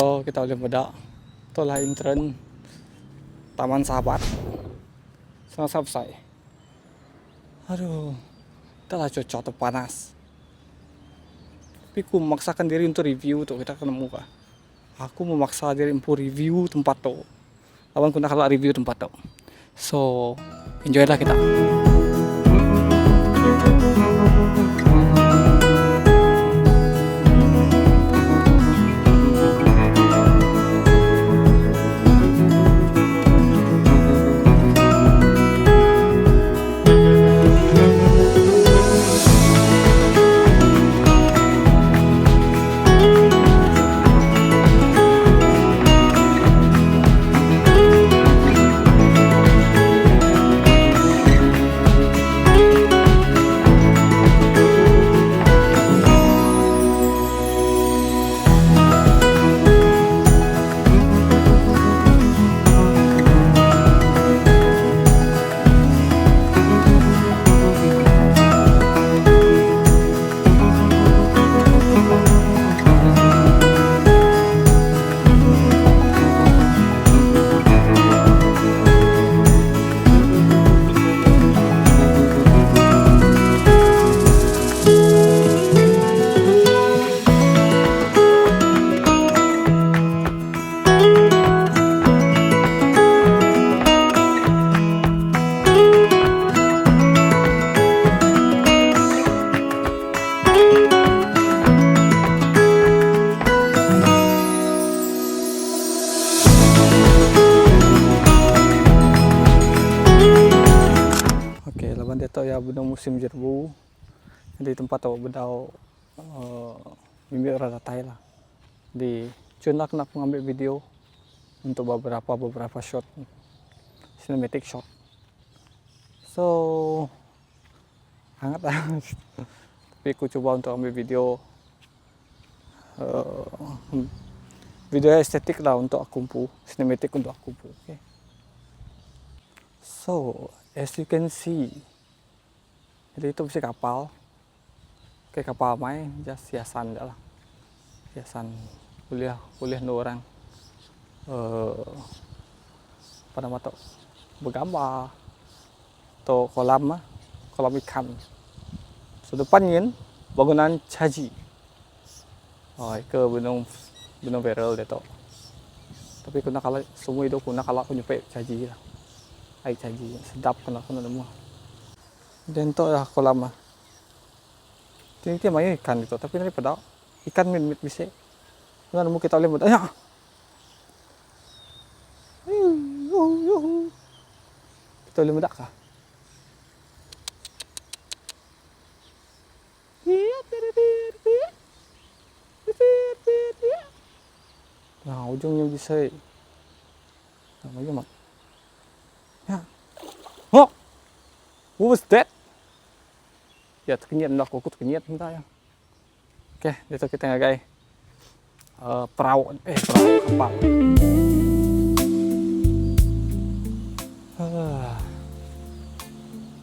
So kita ulih meda tu lah entrance Taman Sahabat. Sangat besai. Aduh, dah lah cuaca tu panas. Tapi ku memaksakan diri untuk review tu kita kena nemu ka. Aku memaksa diri empu review tempat tu. Laban ku enda kala review tempat tu. So, enjoy lah kita. Okey laban diatu iya benung musim jerebu jadi tempat tu bedau uhh mimbi orang datai lah. Di chun lah kena ku ngambi video untuk beberapa beberapa shot cinematic shot. So hangat lah tapi ku cuba untuk ambil video uhh video estetik lah untuk aku empu cinematic untuk aku empu okay. So as you can see jadi tu bisi kapal. Kai kapal amai just hiasan ja lah. Hiasan ulih ulih endu orang uhh apa nama tu begambar tu kolam ah kolam ikan. So depan nyin bangunan chaji. Oh ke benung benung viral diatu. Tapi ku enda kala semua idup ku enda kala ku nyupi chaji lah. Ai chaji sedap kena ku nemu. Then tu lah kolam ah. Ti ti mayuh ikan ditu tapi nadai peda ikan mit mit bisi. Enda nemu kita ulih meda nya. Kita ulih meda kah? Nah, ujung nya bisi. Nah, mayuh mat. Nya. Huh. What was that? Ya tekenyit enda aku, aku tekenyit enda ya. Okey, ditu kita ngagai uh, perau eh perau kapal. Uh.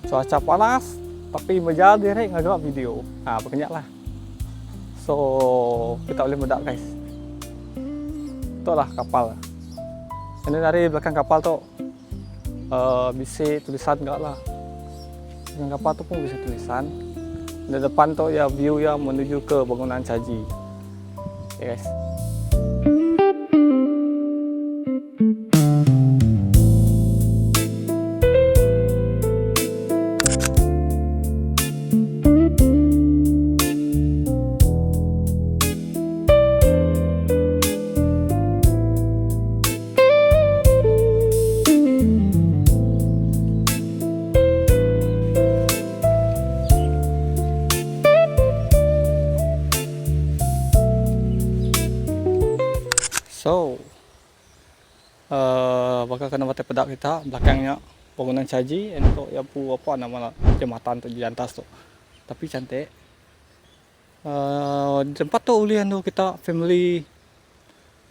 Cuaca panas tapi mejal diri ngaga video. Ha, bekenyak lah. So, kita boleh meda guys. Itulah kapal. Ini dari belakang kapal tu uh, bisi tulisan gak lah. Belakang kapal tu pun bisi tulisan. Di depan tu ya view ya menuju ke bangunan Caji. Okay guys. So, uh, baka kena batai peda kita belakang nya bangunan caji and tu ya pu apa nama jambatan tu jejantas tu. Tapi cantik. Uh, tempat tu ulih anu kita family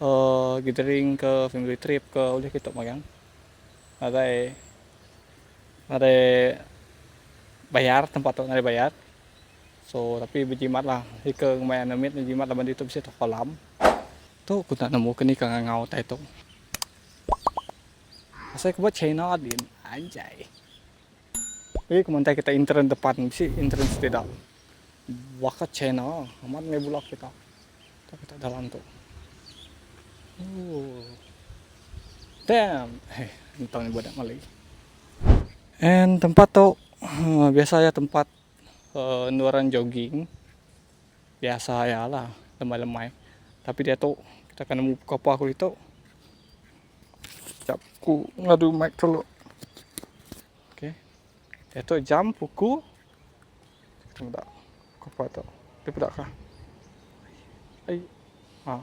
uh, gathering ke family trip ke ulih kita magang. Nadai nadai bayar tempat tu nadai bayar. So tapi bejimat lah ika ngemai anak mit bejimat laban ditu bisi kolam. Tu ku enda nemu ke ni ka ngangau utai tu. Asai ku ba China din anjai. Agi ku mantai kita entrance depan bisi entrance ti da. Baka China amat meh bula kita. Tu kita dalam tu. Ooh. Damn. Eh, entang ni budak mali. And tempat tu biasa iya tempat endur orang jogging. Biasa iya lah lemai-lemai. Tapi diatu kita akan nemu pukul apa aku ditu. Sekejap aku ngadu mic dulu. Okay. Diatu jam pukul kita meda pukul apa tu. Dia peda kah? Ai. Ha.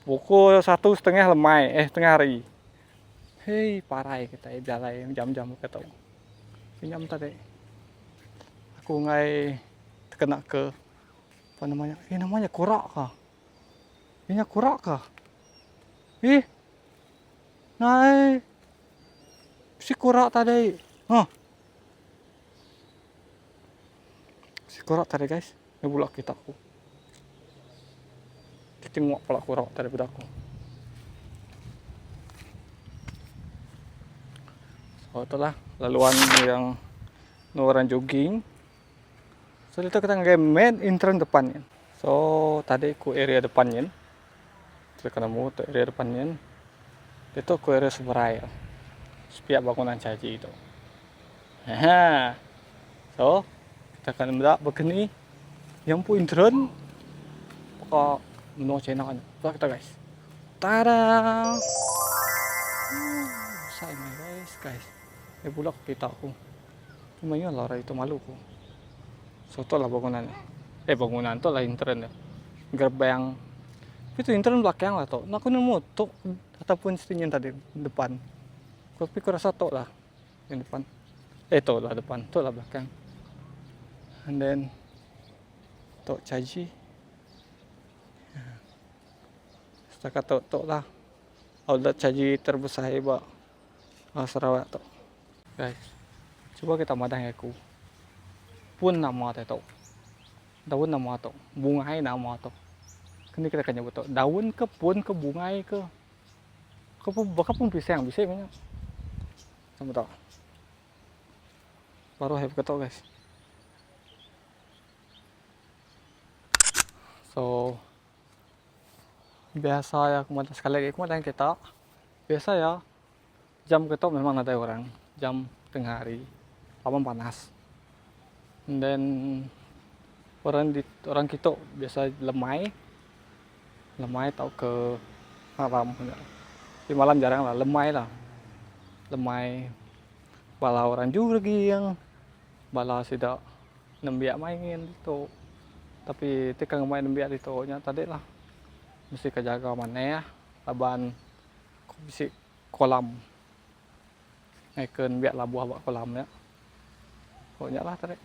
Pukul 1.30 lemai eh tengah hari. Hei parai kitai bejalai jam-jam ke tu. Pinjam tadi. Aku enggai tekena ke apa nama nya? Eh nama nya kurak ka. Eh nya kurak ka. Eh. Nai. Bisi kurak tadi. Ha. Bisi kurak tadi guys. Nya bula kita aku. Kita tengok pala kurak tadi peda aku. So itulah laluan yang orang jogging. So ditu kita ngagai main entrance depan nyin. So tadi ku area depan nyin. Kita ka nemu tu area depan nyin. Ditu ku area seberai sepiak bangunan caji tu. Haha. So kita akan meda baka ni yang empu entrance baka menua China nya. Peda kita guys. Tada. Besai meh guys, guys. Meh pula kereta aku. Mayuh lah orang itu malu ku. So tu lah bangunan nya. Eh bangunan tu lah entrance nya. Gerbang. Tapi tu entrance belakang lah tu. Nak aku nemu tu ataupun sini tadi depan. Tapi ku rasa tu lah yang depan. Eh tu lah depan, tu lah belakang. And then tu caji. Setakat tu tu lah outlet caji terbesar ba Sarawak tu. Guys, cuba kita madah ngagai aku. Pun nama te tu. Daun nama tu. Bungai nama tu. Keni kita ka nyebut tu. Daun ke pun ke bungai ke. Ke pun baka pun pisang bisi meh nya. Sama tu. Baru hai baka tu guys. So biasa ya aku madah sekali lagi aku madah kita. Biasa ya Jam ke tu memang nadai orang jam tengah hari laban panas. And then orang di orang kitu biasa lemai lemai tauka malam tapi malam jarang lah lemai lah lemai bala orang jogging bala sida nembiak main ditu tapi ti ka ngemai nembiak ditu nya tadi lah mesti ka jaga manah laban bisi kolam. Ngaika nembiak labuh ba kolam nya. Oh nya lah tadi.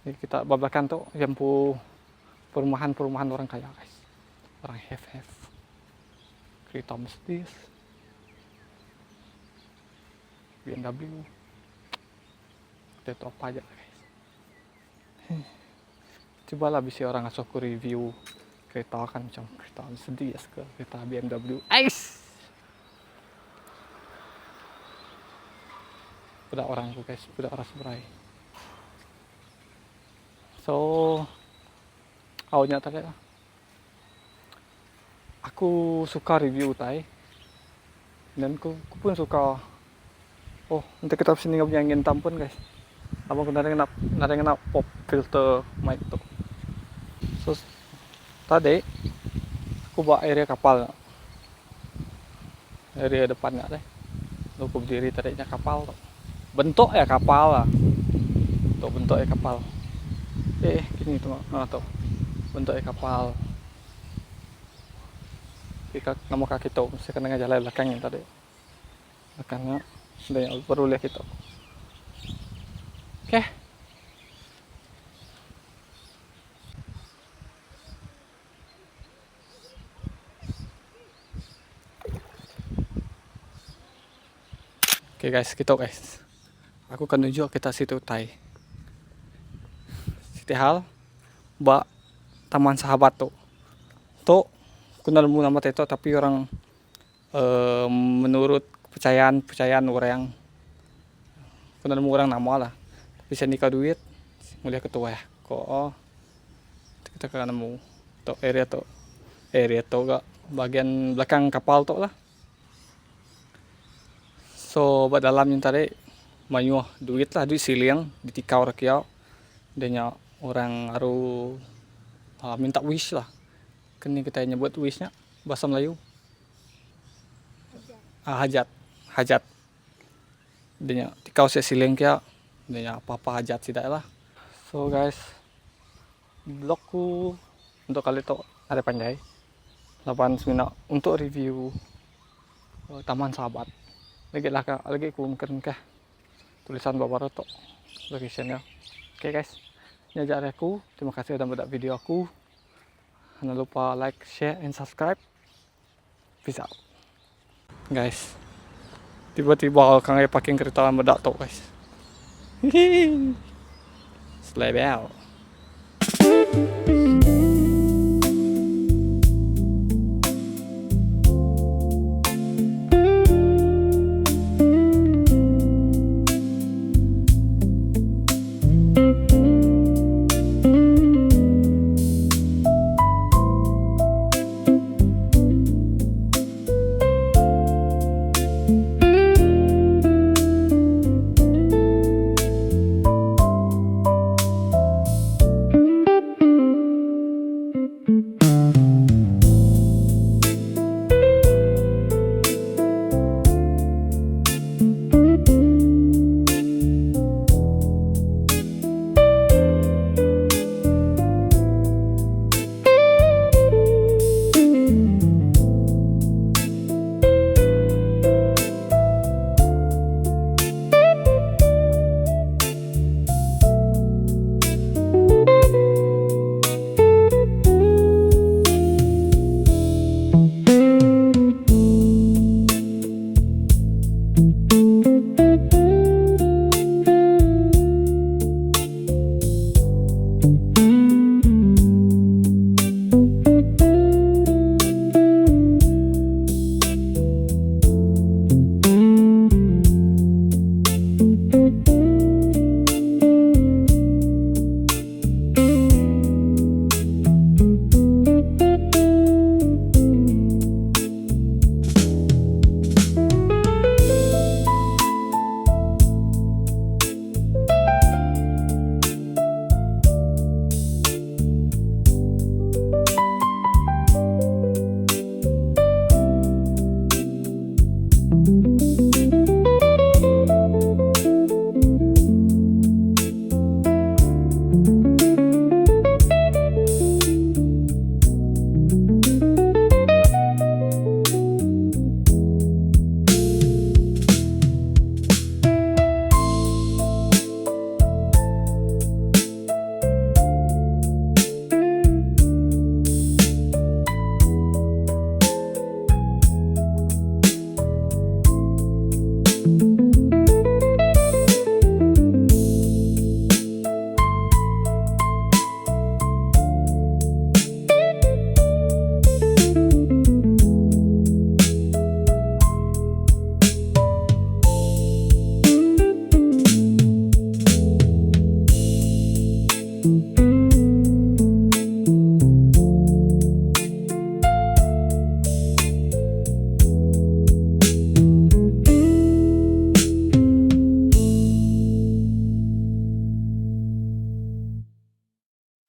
Ni kita ba belakang tu iya empu perumahan-perumahan orang kaya guys. Orang have-have. Kereta Mercedes. BMW. Kereta apa aja guys. Cuba lah bisi orang ngasuh aku review kereta kan macam kereta Mercedes ke kereta BMW. Ais. Peda orang ku guys, peda orang seberai. So au nya tadi lah. Aku suka review utai dan ku, ku pun suka Oh, enti kita bisi ninga bunyi angin tampun guys. Laban ku nadai ngena nadai ngena pop filter mic tu. So tadi aku ba area kapal nya. Area depan nya deh. Lalu ku bediri tadi nya kapal tu. Bentuk iya kapal lah. Tu bentuk iya kapal. Eh kini tu ha tu. Bentuk iya kapal. Nama kaki tu mesti kena nengah jalai belakang nya tadi. Akan nya enda nya baru ulih kitu. Okay. Okay guys, kitu guys. Aku akan nunjuk kita situ utai. Siti hal ba. Taman Sahabat tu. Tu ku enda nemu nama ti tu tapi orang uhh menurut kepercayaan kepercayaan orang ku enda nemu orang nama lah. Tapi sida nikau duit ngulih ke tuah ko kita ka nemu tu area tu area tu ga bahagian belakang kapal tu lah. So ba dalam nya tadi mayuh duit lah duit siling ditikau ra kiya da nya orang aru uhh minta wish lah keni kitai nyebut wish nya bahasa melayu uhh hajat hajat da nya tikau sia siling kiya da nya apa apa hajat sida lah. So guys vlog ku untuk kali tu nadai panjai laban semina untuk review Taman Sahabat. Lagi lah ka lagi ku mungkin kah tulisan ba baruh tu location nya. Okay guys nya aja ari aku terima kasih udah meda video aku. Jangan lupa like, share and subscribe. Peace out. Guys. Tiba-tiba kang ai parking kereta meda tu guys. Hihi. Slebew.